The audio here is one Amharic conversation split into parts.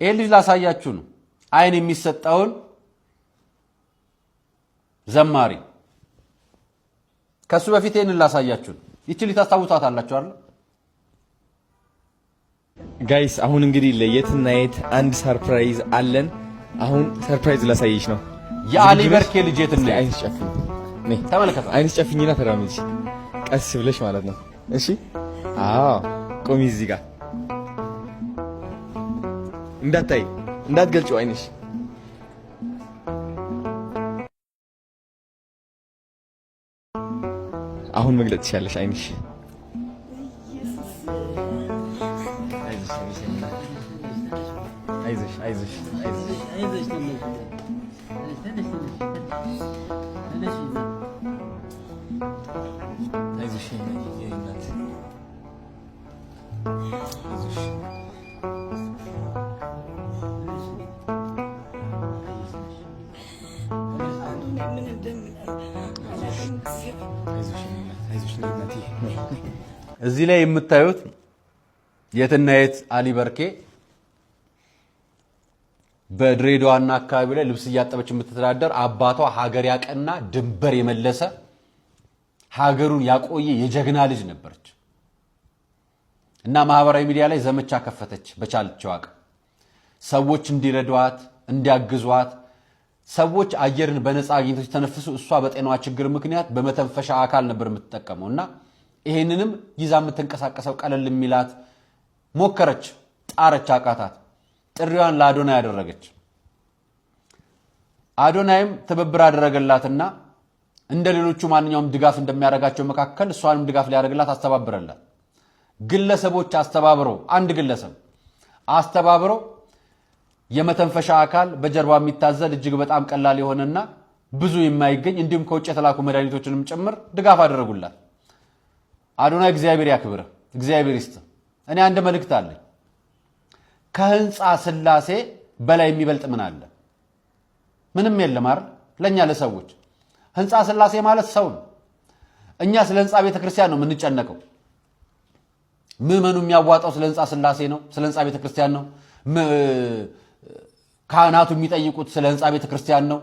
ይህን ልጅ ላሳያችሁ ነው። አይን የሚሰጠውን ዘማሪ ከእሱ በፊት ይህንን ላሳያችሁ ነው። ይቺ ልጅ ታስታውሷታላችሁ አይደል? Guys፣ አሁን እንግዲህ ለየትና የት አንድ surprise አለን። አሁን surprise ላሳይሽ ነው። የአሊ በርኬ ልጅ የትና የት አይንሽ ጨፍኝ፣ ነይ። ተመልከቱ። አይንሽ ጨፍኝና ተራመጂ ቀስ ብለሽ ማለት ነው። እሺ፣ አዎ፣ ቆሚ እዚህ ጋር፣ እንዳታይ፣ እንዳትገልጪው አይንሽ። አሁን መግለጽ ትችያለሽ አይንሽ። አይዞሽ፣ አይዞሽ፣ አይዞሽ። አይዞሽ የኔ እናት፣ አይዞሽ። አይዞሽ የኔ እናት፣ አይዞሽ የኔ እናት። እዚህ ላይ የምታዩት የትና የት አሊ በርኬ በድሬዳዋና አካባቢ ላይ ልብስ እያጠበች የምትተዳደር፣ አባቷ ሀገር ያቀና፣ ድንበር የመለሰ፣ ሀገሩን ያቆየ የጀግና ልጅ ነበረች እና ማህበራዊ ሚዲያ ላይ ዘመቻ ከፈተች። በቻለችው አቅም ሰዎች እንዲረዷት፣ እንዲያግዟት። ሰዎች አየርን በነፃ አግኝተው ሲተነፍሱ እሷ በጤናዋ ችግር ምክንያት በመተንፈሻ አካል ነበር የምትጠቀመው እና ይሄንንም ይዛ የምትንቀሳቀሰው ቀለል የሚላት ሞከረች፣ ጣረች፣ አቃታት። ጥሪዋን ለአዶናይ ያደረገች። አዶናይም ትብብር አደረገላትና እንደ ሌሎቹ ማንኛውም ድጋፍ እንደሚያደርጋቸው መካከል እሷንም ድጋፍ ሊያደርግላት አስተባብረላት። ግለሰቦች አስተባብረው፣ አንድ ግለሰብ አስተባብረው የመተንፈሻ አካል በጀርባ የሚታዘል፣ እጅግ በጣም ቀላል የሆነና ብዙ የማይገኝ፣ እንዲሁም ከውጭ የተላኩ መድኃኒቶችንም ጭምር ድጋፍ አደረጉላት። አዶናይ እግዚአብሔር ያክብርህ፣ እግዚአብሔር ይስጥ። እኔ አንድ መልእክት አለኝ። ከህንፃ ስላሴ በላይ የሚበልጥ ምን አለ? ምንም የለም አይደል? ለእኛ ለሰዎች ህንፃ ስላሴ ማለት ሰው ነው። እኛ ስለ ህንፃ ቤተክርስቲያን ነው የምንጨነቀው። ምዕመኑ የሚያዋጣው ስለ ህንፃ ስላሴ ነው፣ ስለ ህንፃ ቤተክርስቲያን ነው። ካህናቱ የሚጠይቁት ስለ ህንፃ ቤተክርስቲያን ነው።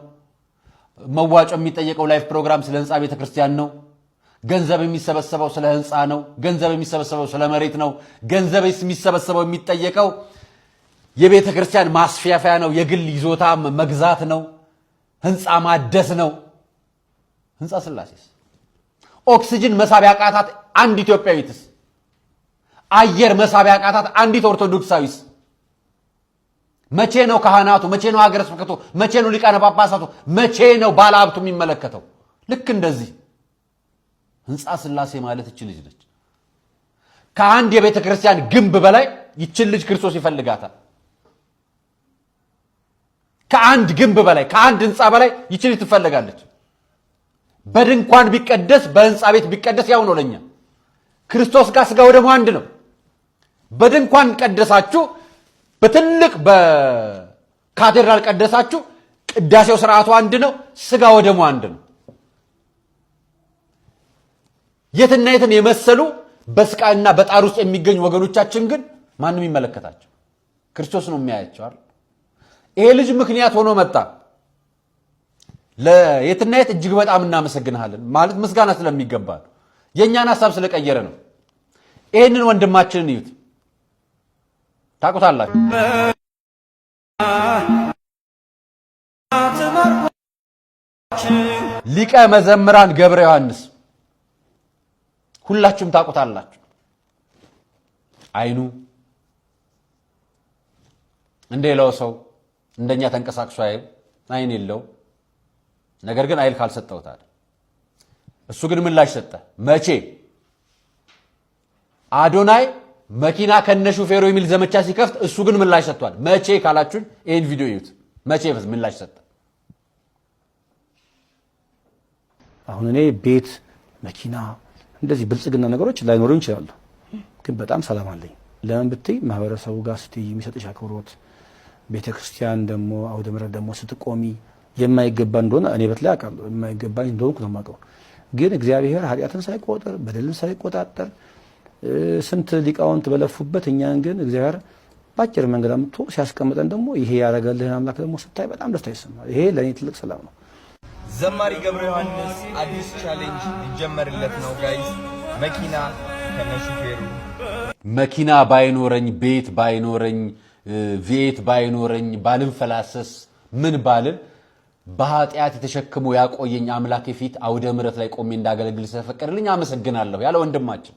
መዋጮ የሚጠየቀው live ፕሮግራም ስለ ህንፃ ቤተክርስቲያን ነው። ገንዘብ የሚሰበሰበው ስለ ህንፃ ነው። ገንዘብ የሚሰበሰበው ስለ መሬት ነው። ገንዘብ የሚሰበሰበው፣ የሚጠየቀው የቤተ ክርስቲያን ማስፋፊያ ነው። የግል ይዞታ መግዛት ነው። ህንፃ ማደስ ነው። ህንፃ ስላሴስ? ኦክሲጅን መሳብ ያቃታት አንድ ኢትዮጵያዊትስ? አየር መሳብ ያቃታት አንዲት ኦርቶዶክሳዊስ? መቼ ነው ካህናቱ? መቼ ነው ሀገረ ስብከቱ? መቼ ነው ሊቃነ ጳጳሳቱ? መቼ ነው ባለሀብቱ የሚመለከተው? ልክ እንደዚህ ህንፃ ስላሴ ማለት ይች ልጅ ነች። ከአንድ የቤተ ክርስቲያን ግንብ በላይ ይችን ልጅ ክርስቶስ ይፈልጋታል። ከአንድ ግንብ በላይ፣ ከአንድ ህንፃ በላይ ይች ልጅ ትፈልጋለች። በድንኳን ቢቀደስ፣ በህንፃ ቤት ቢቀደስ ያው ነው ለኛ። ክርስቶስ ጋር ስጋ ወደሙ አንድ ነው። በድንኳን ቀደሳችሁ፣ በትልቅ በካቴድራል ቀደሳችሁ፣ ቅዳሴው ስርዓቱ አንድ ነው። ስጋ ወደሙ አንድ ነው። የትና የትን የመሰሉ በስቃይና በጣር ውስጥ የሚገኙ ወገኖቻችን ግን ማንም ይመለከታቸው? ክርስቶስ ነው የሚያያቸው አይደል? ይሄ ልጅ ምክንያት ሆኖ መጣ። ለየትና የት እጅግ በጣም እናመሰግንሃለን ማለት ምስጋና ስለሚገባ ነው። የእኛን ሀሳብ ስለቀየረ ነው። ይህንን ወንድማችንን እዩት፣ ታውቁታላችሁ። ሊቀ መዘምራን ገብረ ዮሐንስ ሁላችሁም ታውቁታላችሁ። አይኑ እንደሌላው ሰው እንደኛ ተንቀሳቅሶ አይም፣ አይን የለው። ነገር ግን አይል ካልሰጠውታል። እሱ ግን ምላሽ ሰጠ። መቼ አዶናይ መኪና ከነ ሹፌሩ የሚል ዘመቻ ሲከፍት እሱ ግን ምላሽ ሰጥቷል። መቼ ካላችሁን ይህን ቪዲዮ እዩት። መቼ ምላሽ ሰጠ? አሁን እኔ ቤት፣ መኪና፣ እንደዚህ ብልጽግና ነገሮች ላይኖሩ ይችላሉ፣ ግን በጣም ሰላም አለኝ። ለምን ብትይ ማህበረሰቡ ጋር ስትይ የሚሰጥሽ አክብሮት፣ ቤተ ክርስቲያን ደግሞ አውደ ምሕረት ደግሞ ስትቆሚ የማይገባ እንደሆነ እኔ በተለይ አውቃለሁ። የማይገባኝ እንደሆንኩ ነው የማውቀው። ግን እግዚአብሔር ኃጢአትን ሳይቆጥር፣ በደልን ሳይቆጣጠር፣ ስንት ሊቃውንት በለፉበት እኛን ግን እግዚአብሔር በአጭር መንገድ አምጥቶ ሲያስቀምጠን ደግሞ ይሄ ያደረገልህን አምላክ ደግሞ ስታይ በጣም ደስታ ይሰማል። ይሄ ለእኔ ትልቅ ሰላም ነው። ዘማሪ ገብረ ዮሐንስ አዲስ challenge ሊጀመርለት ነው guys። መኪና ከነሹፌሩ። መኪና ባይኖረኝ፣ ቤት ባይኖረኝ፣ V8 ባይኖረኝ፣ ባልንፈላሰስ፣ ምን ባልል በኃጢአት የተሸክሞ ያቆየኝ አምላኬ ፊት አውደ ምሕረት ላይ ቆሜ እንዳገለግል ስለፈቀደልኝ አመሰግናለሁ ያለ ወንድማችን፣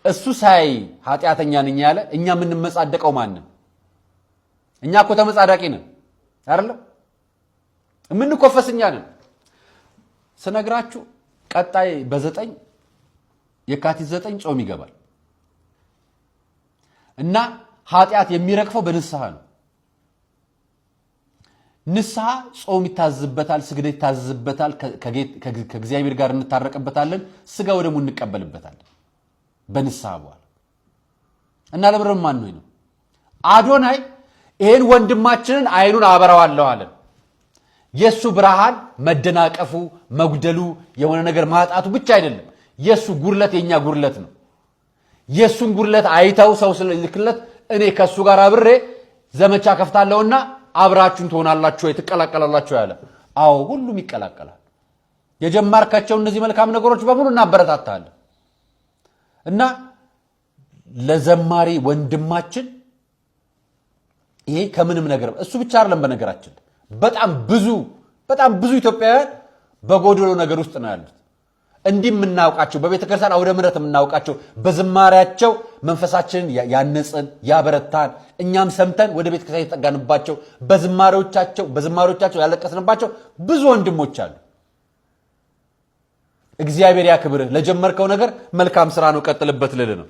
እሱ ሳይ ኃጢአተኛ ነኝ ያለ፣ እኛ የምንመጻደቀው ማንን? እኛ እኮ ተመጻዳቂ ነን አይደለም? የምንኮፈስ እኛ ነን። ስነግራችሁ ቀጣይ በ9 የካቲት 9 ጾም ይገባል እና ኃጢአት የሚረግፈው በንስሐ ነው። ንስሐ ጾም ይታዘዝበታል፣ ስግደት ይታዘዝበታል፣ ከእግዚአብሔር ጋር እንታረቅበታለን፣ ስጋ ወደሙ እንቀበልበታለን በንስሐ በኋላ። እና ለብረም ማን ነው? አዶናይ ይሄን ወንድማችንን አይኑን አበራዋለሁ አለን። የእሱ ብርሃን መደናቀፉ፣ መጉደሉ፣ የሆነ ነገር ማጣቱ ብቻ አይደለም። የእሱ ጉድለት የእኛ ጉድለት ነው። የእሱን ጉድለት አይተው ሰው ስለልክለት እኔ ከእሱ ጋር አብሬ ዘመቻ ከፍታለሁና አብራችሁን ትሆናላችሁ ወይ፣ ትቀላቀላላችሁ ያለ። አዎ፣ ሁሉም ይቀላቀላል። የጀማርካቸው እነዚህ መልካም ነገሮች በሙሉ እናበረታታለን እና ለዘማሪ ወንድማችን ይሄ ከምንም ነገር እሱ ብቻ አይደለም። በነገራችን በጣም ብዙ፣ በጣም ብዙ ኢትዮጵያውያን በጎደሎ ነገር ውስጥ ነው ያሉት። እንዲህ የምናውቃቸው፣ በቤተ ክርስቲያን አውደ ምሕረት የምናውቃቸው፣ በዝማሪያቸው መንፈሳችንን ያነጽን፣ ያበረታን፣ እኛም ሰምተን ወደ ቤተ ክርስቲያን የተጠጋንባቸው፣ በዝማሬዎቻቸው ያለቀስንባቸው ብዙ ወንድሞች አሉ። እግዚአብሔር ያክብርህ። ለጀመርከው ነገር መልካም ስራ ነው፣ ቀጥልበት ልል ነው።